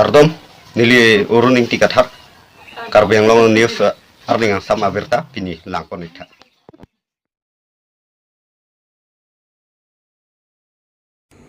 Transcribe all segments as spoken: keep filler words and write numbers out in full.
Kardom, neli Arun Ingti Kathar, Karbi Anglong News, eh, arni angsam abirta pini langpon-iktha.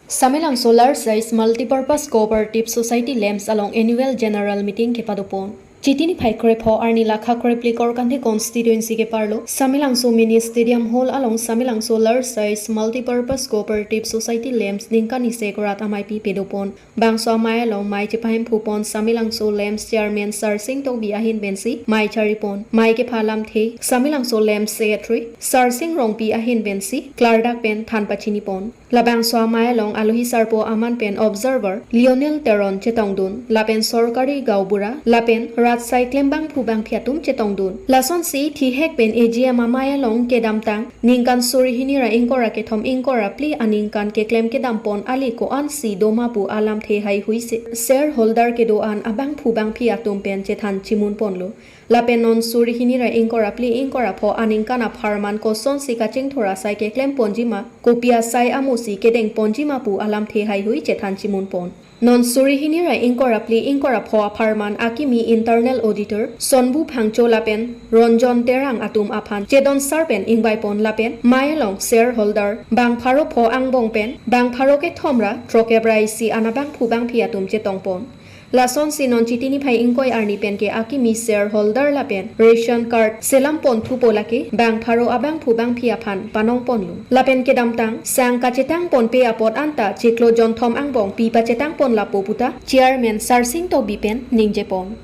Samelangso Large Size Multipurpose Cooperative Society LAMPS along Annual General Meeting kepadopon. Chiti niphai krepho arni lakha krepli Korkanthi constituency keparlo Samelangso Mini Stadium Hall along Samelangso Large Size Multipurpose Cooperative Society LAMPS ningkan isi akrat ameipi padopon. Bangso amei along mei chepahemphupon Samelangso LAMPS Chairman Sarsing Tokbi ahin pensi mei charipon. Mei kepha alamthe Samelangso LAMPS Secretary Sarsing Rongpi ahin pensi klardak pen than pachinipon. Labangso amei along alohi sarpo aman pen observer Lionel Teron chetongdun, lapen sorkari gaonbura, lapen rat asai klembangphu bangphi atum chetongdun. Lasonsi thihek pen A G M amei along kedamtang ningkan suri hini ra ingkoi ra kethom ingkoi ra phli aningkan keklem kedampon ali ko-ansi doma pu alamthe haihui se-, shareholder kedo-an abangphu bangphi atum pen chethan chimunponlo. Lapen non suri hini ra ingkoi ra phli ingkoi ra pho aningkan apharman kosonsi kachingthur asai keklemponjima, kopi asai amusi kedengponjima pu alamthe haihui chethan chimunpon. Non suri hini ra ingkoi ra phli ingkoi ra pho apharman akimi internal auditor Sonbu Phangcho lapen Ronjon Terang atum aphan chedonsar pen ingvaipon lapen mei along shareholder bang pharo pho angbong pen bang pharo kethom ra throkkep ra isi an abangphu bangphi atum chetongpon. Lasonsi non chiti niphai ingkoi arni pen ke akimi shareholder lapen ration card selamponthupo lake bang pharo abangphu bangphi aphan panongponlo. Lapen kedamtang sang kachetangponpe apot anta chiklo jonthom angbong pi pachetangpon lapu puta Chairman Sarsing Tokbi pen ningjepon.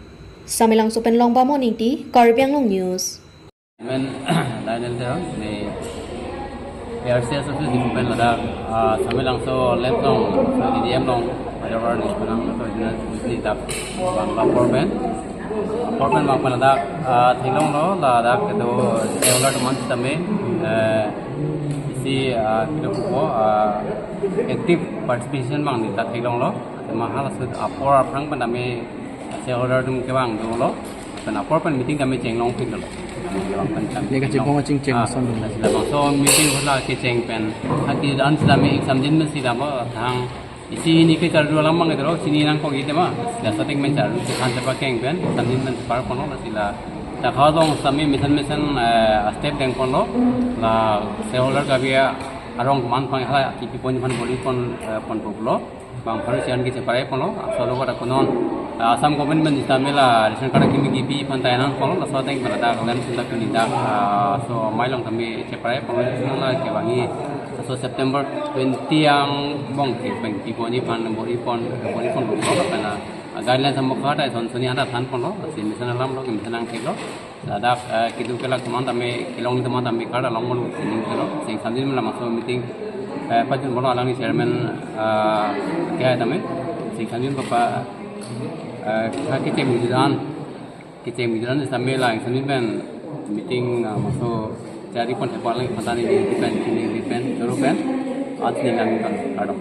Samelangso pen Longbamon Ingti, Karbi Anglong News. Men Daniel Teron, ne A R C S office di pen ladak, ah, Samelangso LAMPS along, so D D M along, Hyderabad ni penang, so ini dak bang lapor pen, lapor pen bang pen ladak, ah, theklonglo, ladak kedo shareholder teman sitame, eh, isi, ah, kedo ko, ah, active participation bang ni ta theklonglo, mahal sut apor aphrang pen tame shareholder atum kevang dolo. Pen apor pen meeting tame chenglongpiklo. Kevang pen tame. Neka chenglong. Chingcheng ah, ason dolo. Labangso meeting hala kecheng pen. Hati an sitame exam din men sitame thang. Isi hini ke chardu alam bang itu, sini nangkok ite ma. Laso atheng men chardu, si khan chepa keng pen, exam din men parponlo, lasi la. Ta kha dong sitame mesen mesen, eh, step dengponlo. La shareholder kabi arong man pang hala kipi pon man boli pon, eh, ponpo pulo. Bang pharo isi an kecheparaiponlo, laso alogot ako non, ah, Assam government sitame la ration card kimi kipi aphan ta enangponlo, laso atheng pen ladak LAMPS sunda pini dak, ah, laso amei along tame cheparaiponlo, laso la kevangji, laso September twenty angbong ke bang pipon aphan, bor-ipon, bor-iponlo, lapen la, ah, guidelines amokha ta son soni anta thanponlo, lasi mesen alamlo, mesen angkeklo. Ladak, eh, keduk kelak teman tame, kelong teman tame card along molu sining kelo. Sing exam din labangso meeting, eh, pajutponlo alangli chairman, eh, kehai tame. Sing exam din papa, eh, ha kecheng meeting an. Kecheng meeting an sitame la exam din pen meeting, eh, maso jari pon hepa lang pantani di pen, sini di pen, joro pen. At ni lang pen, kardom.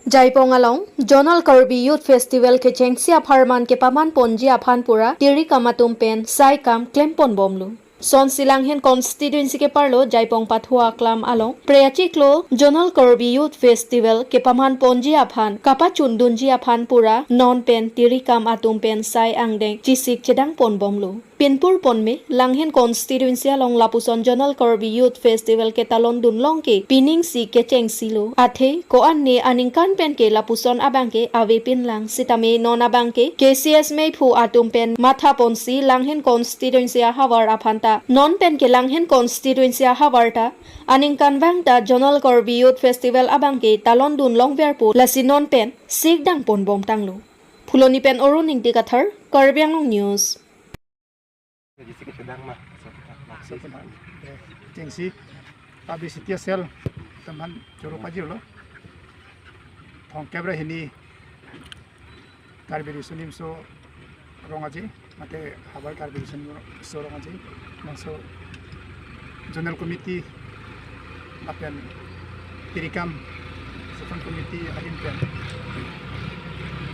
Jaipong along Zonal Karbi Youth Festival kechengsi apharman kepamanponji aphan pura tirikam atum pen saikam klemponbomlo. Sonsi Langhin constituency keparlo Jaipong Pathua Aklam along pre achiklo Zonal Karbi Youth Festival kepamanponji aphan kapachundunji aphan pura non pen tirikam atum pen sai angdeng chisik chedangponbomlo. Pinpur ponme, Langhin constituency along lapuson Zonal Karbi Youth Festival ketalondun longke, pining si kechengsilo. Athe, ko-an ne aningkan pen ke lapuson abang ke avepinlang sitame non abang ke, K C S meiphu atum pen mathaponsi Langhin constituency ahavar aphan ta, non pen ke Langhin constituency ahavar ta, aningkanvang ta Zonal Karbi Youth Festival abang ke talondun longverpo lasi non pen sikdangponbomtanglo. Phuloni pen Arun Ingti Kathar, Karbi Anglong News. Jisi ke sedang mah. Chengsi, publicity cell, teman choro pajirlo. Thongkep ra hini Karbi Riso Nimso Rong Aje, mate havar Karbi Riso Nimso Rong Aje, bangso Zonal Committee, lapen tirikam, Session Committee ahin pen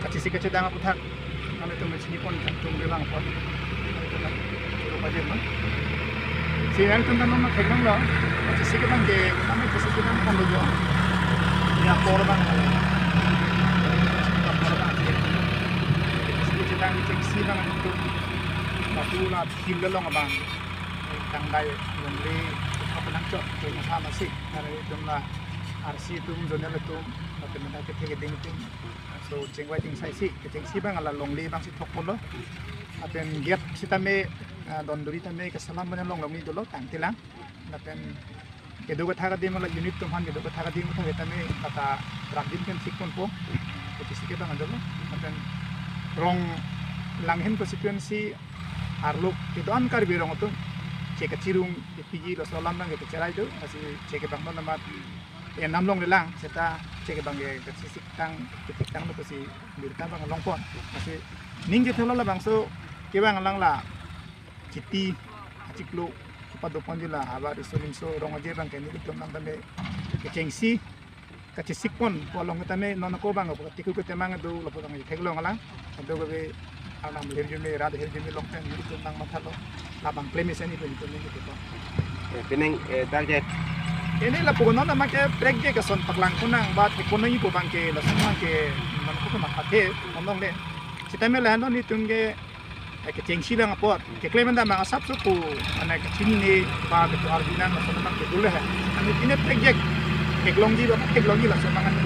kachisi kachedang aputhak nanglitum chinipon kan tum bilang pon. Choro pajirlo. Si nanglitum kan nang theklonglo. Kachisi kedang ke, kami kachisi kedang kan lo jo. Ya apor abang. Apor abang. Kechengsi abang atum, lapu la field along abang, eh, tangdai longle, thok nangchot, ke masa masik, hari atum la R C atum, zonal atum, lapen dak kethe keding atum. So, chengvai chengsaisi, kechengsi abang la longle abangsi thokpolo. Lapen gate sitame, ah, donduri tame kesalam abang along longle dolo, tangtelang. Lapen kedo kethak adim la unit atum aphan kedo kethak adim kethak tame kata rakjin pen sikponpo. Kechengsi ke abang dolo. Lapen rong Langhin constituency arlo kedo-an Karbi Anglong atum che kachirung kepiji laso alam abang kecherai do. Lasi che ke abang non amat enam longlelang, seta che ke abang ke kachisiktang, kachisiktang lo pusi birta abang longpon. Lasi ning kethelo labangso kevang lang la Chiti achiklo kepadoponji la havar riso nimso rong aje abang ke nelitum nang tame kechengsi kachesikponpo along tame non ako abang ko tiku ketemang do lapu abang theklong lang. Ado kave anam hirjume, rat hirjume along pen nelitum nang mathalo, labang klem isi nelitum nelitum. Eh, pining, eh, target. Pini lapu non amat ke prekjak ason paklang kunang, but ekonomi pu abang ke lason abang ke non ko mathathe, non longle. Sitame lahenlo nelitum ke, eh, kechengsi abang apot keklem anda mang asap suku, ane kachinine ba ketu arjunang lason abang ke dulu he. Ane pine prekjak theklongji ba theklongji lason abang ane.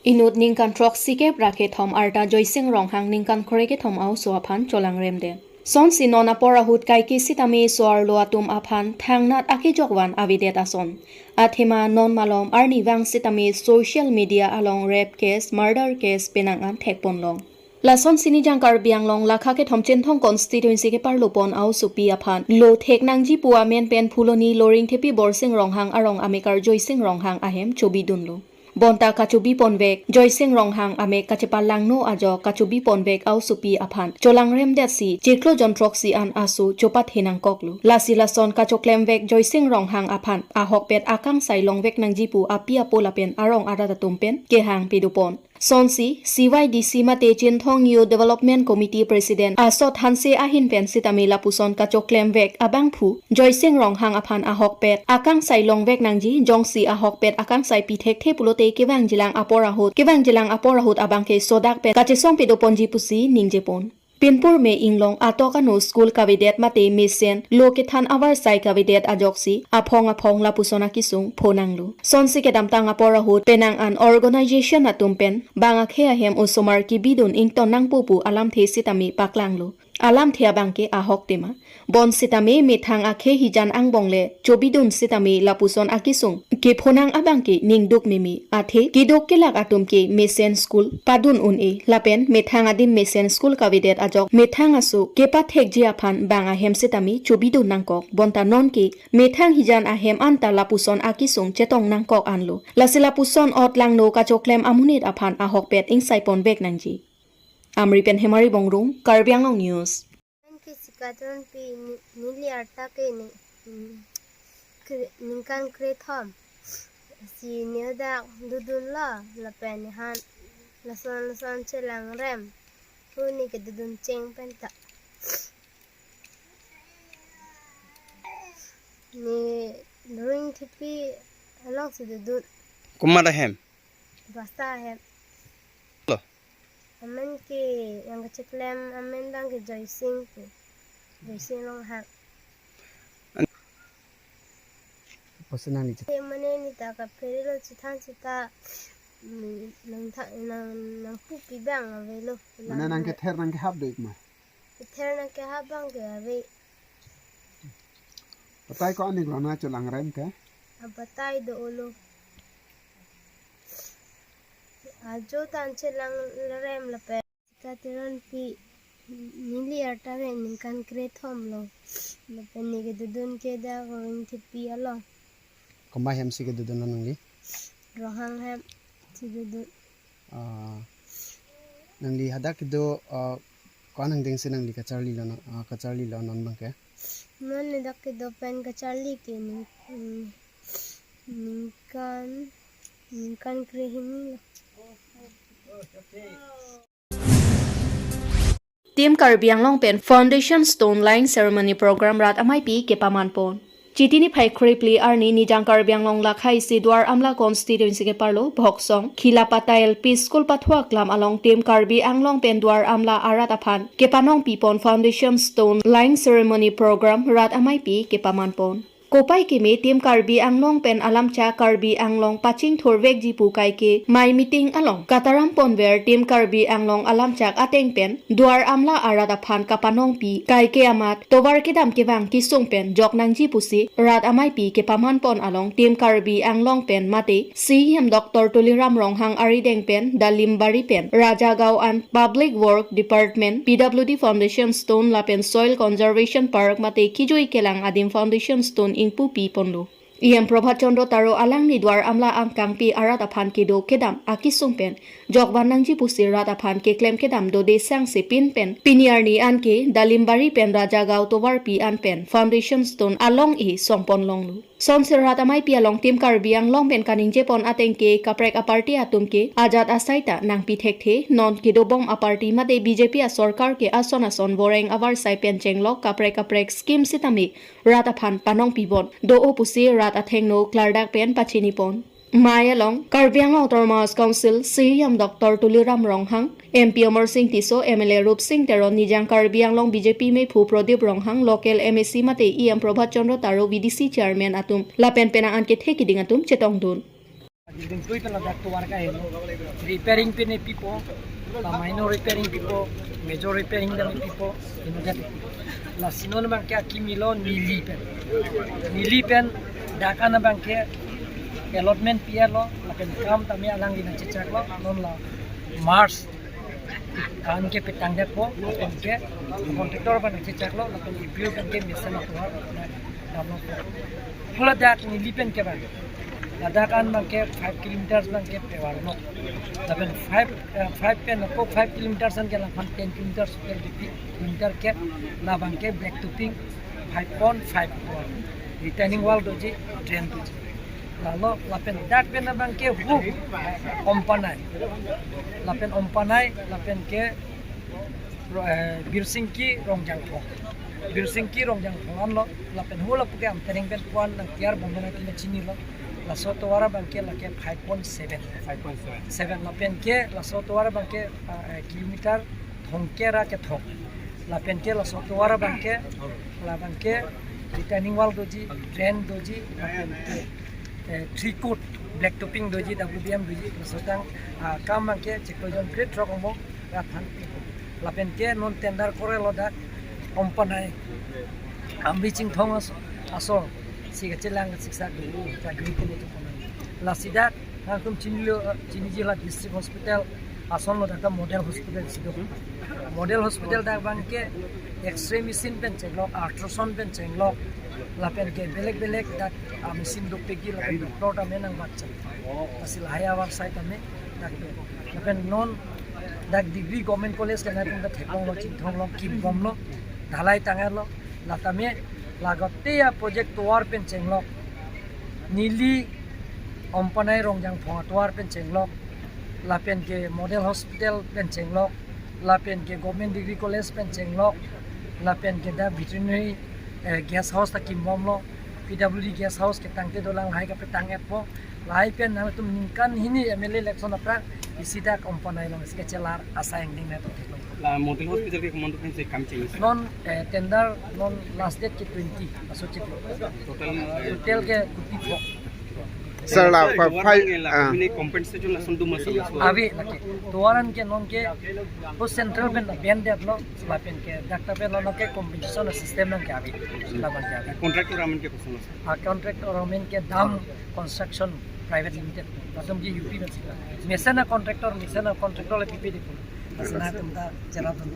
Inut ningkan throksi kep ra kethom arta Joysing Ronghang ningkan krekethom a-oso aphan cholangremdet. Sonsi non apor ahut kaike sitame so-arlo atum aphan thangnat akejok van avedet ason. Athema non malom arnivang sitame social media along rape case, murder case penang an thekponlong. Lasonsi Nijang Karbi Anglong lakha kethom Chinthong constituency keparlopon a-osopi aphan lo thek nangji pu amen pen Phuloni Loringthepi Borsing Ronghang arong amekar Joysing Ronghang ahem chobidunlo. Bonta kachobiponvek Joysing Ronghang amek kachepalangno ajok kachobiponvek a-osopi aphan cholangremdetsi chiklo jon throksi an aso chopathe nangkoklo. Lasi lason kachoklemvek Joysing Ronghang aphan ahokpet akangsai longvek nangji pu api apo lapen arong arat atum pen kehang pedopon. Sonsi C Y D C mate Chinthong Youth Development Committee President Asot Hanse ahin pen sitame lapuson kachoklemvek abangphu Joysing Ronghang aphan ahokpet akangsai longvek nangji, jongsi ahokpet akangsai pithekthe pulote kevangjilang apor ahut, kevangjilang apor ahut abangke sodak pen kachesong pedoponji pusi ningjepon. Pinpur me inglong atok ano school kavedet mate mesen lo kethan avarsai kavedet ajoksi aphong aphong lapuson akesung phonanglo. Sonsi kedamtang apor ahut penang an organization atum pen bang akhei ahem osomar kebidun ington nangpo pu alamthe sitame paklanglo. Alamthe abangke ahok tema. Bonsitame methang akhei hijan angbong le chobidun sitame lapuson akesung kephonang abangke ningduk meme. Athe keduk kelak atum ke mesen school padun un-e lapen methang adim mesen school kavedet ajok methang aso kepathekji aphan bang ahem sitame chobidun nangkok. Bonta nonke methang hijan ahem anta lapuson akesung chetong nangkok anlo. Lasi lapuson otlangno kachoklem amonit aphan ahokpet ingsaiponvek nangji. Amri pen Hemari Bongrung, Karbi Anglong News. Ningkan kesi katron pi ni-, neli arta ke ni, mm, kre-, ningkan krethom. Si neli dak dodunlo, lapen nephan lason lason chelangrem. Pu neli kedodun cheng penta. Neli Loringthepi alongsi dodun. Komat ahem? Basta ahem. Lo. Amen ke yang kacheklem amen abangke Joysing pu. Joysing Ronghang. An- Pusi nangli chet- Ke mane neli ta kaphere lo chethan seta, mm, nangtha-, nang, nangpupi abang avelo. Mane nangkether nangkehap do ik ma? Kether nangkehap abangke ave. Batai ko-an ik lo nangchelangrem ke? Abatai do-olo. Ajo ta nangchelangrem lapen. Kateron pi neli arta ke ningkan krethom lo. Lapen neli kedodun ke dak Loringthepi along. Komat ahemsi kedodunlo nangli? Ronghang ahemsi dodun. Ah, nangli hadak kedo, ah, ko-an angdengsi nangli kacharlilo na, ah, kacharlilo non abangke? Non neli dak kedo pen kacharli ke ning-, mm, ningkan, ningkan krehini lo. Team Karbi Anglong pen Foundation Stone Laying Ceremony Program rat ameipi kepamanpon. Chiti niphai kre phli arni Nijang Karbi Anglong lakha isi Duar Amla constituency ke-arlo Bhoksong Khilapata L P School pathu aklam along Team Karbi Anglong pen Duar Amla arat aphan kepanong pipon foundation stone laying ceremony program rat ameipi kepaman pon. Kopai keme Team Karbi Anglong pen alamchak Karbi Anglong pachingthur vekji pu kaike mei meeting along kataram ponver Team Karbi Anglong alamchak ateng pen Duar Amla arat aphan kapanong pi kaike amat tovar kedam kevang kesung pen jok nangji pusi rat ameipi kepaman pon along Team Karbi Anglong pen mate C E M Doctor Tuliram Ronghang arideng pen Dalimbari pen Rajagaon an Public Work Department, P W D Foundation Stone lapen Soil Conservation Park mate kejui kelang adim foundation stone ingpu pi ponlo. E M Prabhat Chandra Taro alangli Duar Amla angkangpi arat aphan kedo kedam akesung pen jokvan nangji pusi rat aphan keklem kedam dode sangse pin pen pini arni anke Dalimbari pen Rajagaon tovarpi an pen foundation stone along e songpon longlo. Sonsi rat ameipi along Team Karbi Anglong pen kaningje pon ateng ke kaprek aparty atum ke ajat asai ta nangpi thekthe, non kedobom aparty mate B J P asorkar ke ason ason voreng avarsai pen chenglok kaprek kaprek scheme sitame rat aphan panong pibon do-o pusi rat athengno klardak pen pachini pon. Mei along Karbi Anglong Autonomous Council C E M Doctor Tuliram Ronghang, M P Amarsing Tisso, M L A Rupsing Teron, Nijang Karbi Anglong B J P meiphu Pradip Ronghang, local M A C mate E M Prabhat Chandra Taro V D C Chairman atum lapen penang an kethe keding atum chetongdun. Building tui pen ladak tovar kaheno. Repairing pen pipo, la minor repairing pipo, major repairing dam pipo, ino dati. Lasi non abangke akimi lo neli pen. Neli pen dak an abangke allotment pi-etlo, lapen kam tame alangli nangchechaklo, non la March anke petang dakpo, lapen ke contractor aphan nangchechaklo, lapen April anke mesen atovar damlo. Pu ladak neli pen ke bang. Ladak an abangke five kilometers abangke pevarlo. Lapen five, eh, five pen ako five kilometers anke laphan ten kilometers, fifty kilometer ke labangke black topping five point five, retaining wall doji, drain doji. Lalo lapen dak pen abangke hu Ompanai. Lapen Ompanai, lapen ke, eh, Birsingki Rongjangphong. Birsingki Rongjangphong anlo, lapen hu lapu ke Amtereng pen puan nangtiar bombe nangkina chinilo. Laso tovar abangke lake five point seven. Five point seven. Seven lapen ke laso tovar abangke, ah, eh, kilometer thomkep ra kethom. Lapen ke laso tovar abangke, labangke retaining wall doji, drain doji, lapen ke, eh, three coat black topping doji, W B M doji, laso tang, ah, kam abangke chiklo jon kre throk ongmo rat aphan pipo. Lapen ke non tender korelo dak Ompanai Amri Chingthong as-, asor si kachelang siksak do, kagri pini tu kono. Lasi dak nangtum chinilo, eh, chiniji la district hospital asonlo, dak model hospital si do. Model hospital dak abangke X-ray machine pen chenglok, ultrasound pen chenglok, lapen ke belek belek dak, ah, machine dopikji lapen doctor tame nangbatchang. Lasi lahai avarsai tame dak pen. Lapen non dak Degree Government College ke nangtum ta theklonglo, Chingthong along kimbomlo, dhalai tang-etlo, la tame lagote a-project tovar pen chenglok, neli Ompanai Rongjangphong atovar pen chenglok, lapen ke Model Hospital pen chenglok, lapen ke Government Degree College pen chenglok, lapen ke dak Veterinary, eh, Guest House ta kimbomlo, P W D Guest House ke tangte dolang, lahai kapetang-etpo, lahai pen nangtum ningkan hini M L A election aphrang isi dak Ompanai along isi kachelar asai angdeng nangtum theklong. La Model Hospital ke komantu pen si kam chengsi? Non, eh, tender non last date ke twenty, aso chiklo. Total, eh, total ke kuti pho. Sir, la, eh, fa-, tovar five, ke la, ah, ini compensation langsung duma sama. Ave lake. Tovar an ke non ke, o central pen bandetlo, lapen ke dak ta pen lo ke compensation system nang ke ave. Labang ke ave. Contractor amen ke kosonlo? Ah, contractor amen ke Dam Construction Private Limited. Latum ke U P pen si. Mesen a-contractor, mesen a-contractor le P P D pu. Mesen atum ta cheradun.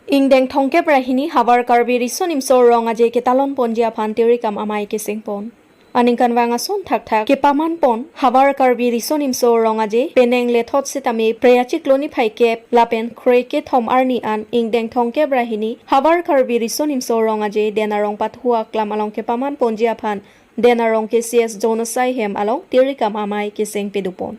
Ingdeng thomkep ra hini Havar Karbi Riso Nimso Rong Aje ketalon ponji aphan tirikam amei keseng pon. Aningkanvang ason thakthak kepaman pon Havar Karbi Riso Nimso Rong Aje penang lethot sitame Phre achiklo niphai kep lapen kre kethom arni an ingdeng thomkep ra hini Havar Karbi Riso Nimso Rong Aje Den Arong pathu aklam along kepaman ponji aphan Den Arong K C S Zone asai hem along tirikam amei keseng pedu pon.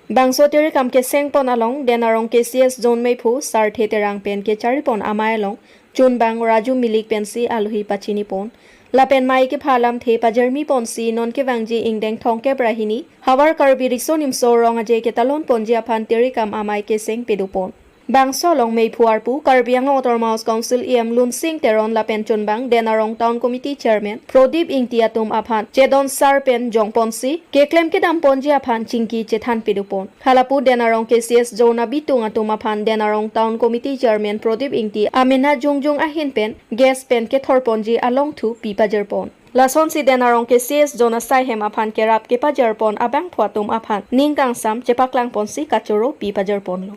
Bangso tirikam keseng pon along Den Arong K C S Zone meiphu Sarthe Terang pen kechari pon amei along chunbang Raju Milik pensi alohi pachini pon. Lapen mei kepha alamthe pajirmi ponsi non kevangji ingdeng thomkep ra hini Hawar Karbi Riso Nimso Rong Aje ketalon ponji aphan tirikam amei keseng pado pon. Bangso along meiphu arpu Karbi Anglong Autonomous Council E M Lunsing Teron lapen chunbang Den Arong Town Committee Chairman Prodip Ingti atum aphan chedon sar pen jong ponsi keklem kedam ponji aphan chingki chethan pado pon. Halapu Den Arong K C S Zone abitung atum aphan Den Arong Town Committee Chairman Prodip Ingti amena jongjong ahin pen gas pen kethor ponji alongthu pi pajir pon. Lasonsi Den Arong K C S Zone asai hem aphan kerap kepajir pon abangphu atum aphan ning kangsam chepaklang ponsi kachoro pi pajir ponlo.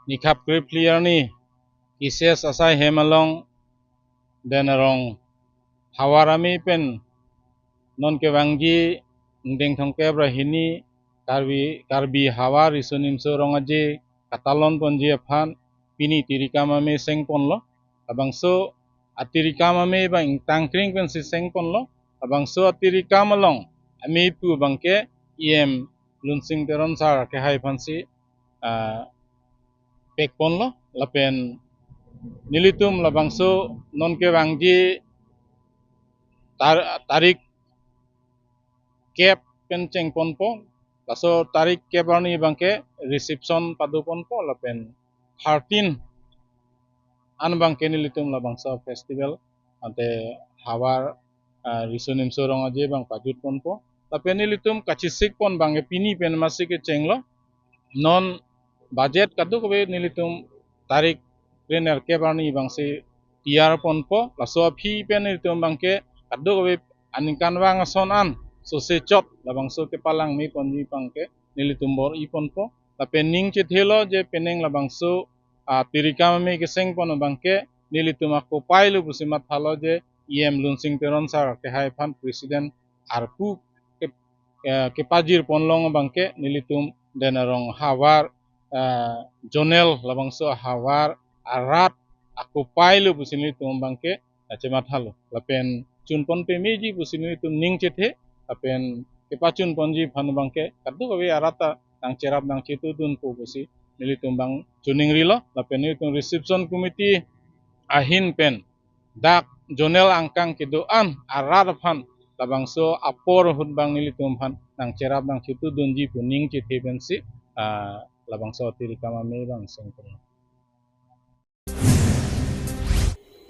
Nikhap krip phli arni K C S asai hem along Den Arong Hawar amei pen non kevangji ingdeng thomkep ra hini Karbi, Karbi Hawar Riso Nimso Rong Aje katalon ponji aphan pini tirikam amei seng ponlo. Labangso atirikam amei abang ingtang kring pensi seng ponlo. Labangso atirikam along ameiphu abangke E M Lunsing Teron sar kehai aphansi, ah, pek ponlo. Lapen nelitum labangso non kevangji tar-, tarik kep pen cheng ponpo. Laso tarik kep arni abangke reception pado ponpo lapen thirteen an abangke nelitum labangso festival ante Hawar, ah, Riso Nimso Rong Aje abang pajut ponpo. Lapen nelitum kachesik pon abangke pini pen masi kechenglo. Non budget kadokave nelitum tarik krenerkep arni abangsi tiyar ponpo. Laso aphi pen nelitum abangke kadokave aningkanvang ason an sose chot labangso kepalangme ponji abangke nelitum bor-i ponpo. Lapen ning chethelo je penang labangso, ah, tirikam amei keseng pon abangke nelitum akopai lo pusi mathalo je E M Lunsing Teron sar kehai aphan President arpu ke, eh, kepajir ponlong abangke nelitum Den Arong Hawar, eh, Zonal labangso Hawar arat akopai lo pusi nelitum abangke, eh, chemathalo. Lapen chun pon pemeji pusi nelitum ning chethe, lapen kepachun ponji aphan abangke kadokave arat ta nangcherap nangchetudunpo pusi nelitum abang choningrilo. Lapen nelitum reception committee ahin pen dak zonal angkang kedo-an arat aphan labangso apor ahut abang nelitum aphan nangcherap nangchetudunji pu ning chethe pensi, ah, labangso tirikam amei abang seng ponlo.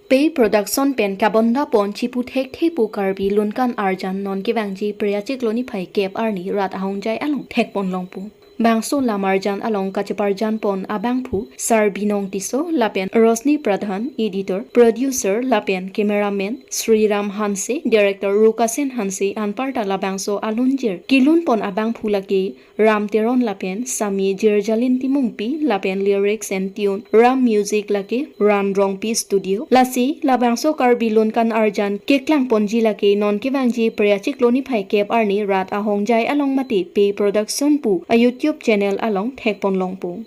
Pei Production pen kabonda pon chipu thekthe pu Karbi Lunkan Arjan non kevangji Phre achiklo niphai kep arni rat ahongjai along thek ponlongpo. Bangso lam arjan along kacheparjan pon abangphu Sarbinong Tisso lapen Rosni Pradhan, editor, producer lapen cameraman Sriram Hanse, director Rukasen Hanse anparta labangso alunjir kelun pon abangphu lake Ram Teron lapen Sami Jirjalin Timungpi lapen lyrics and tune Ram Music lake Ran Rongpi Studio. Lasi labangso Karbi Lunkan Arjan keklang ponji lake non kevangji Phre achiklo niphai kep arni rat ahongjai along mate Pei Production pu a YouTube channel along thek ponlongpo.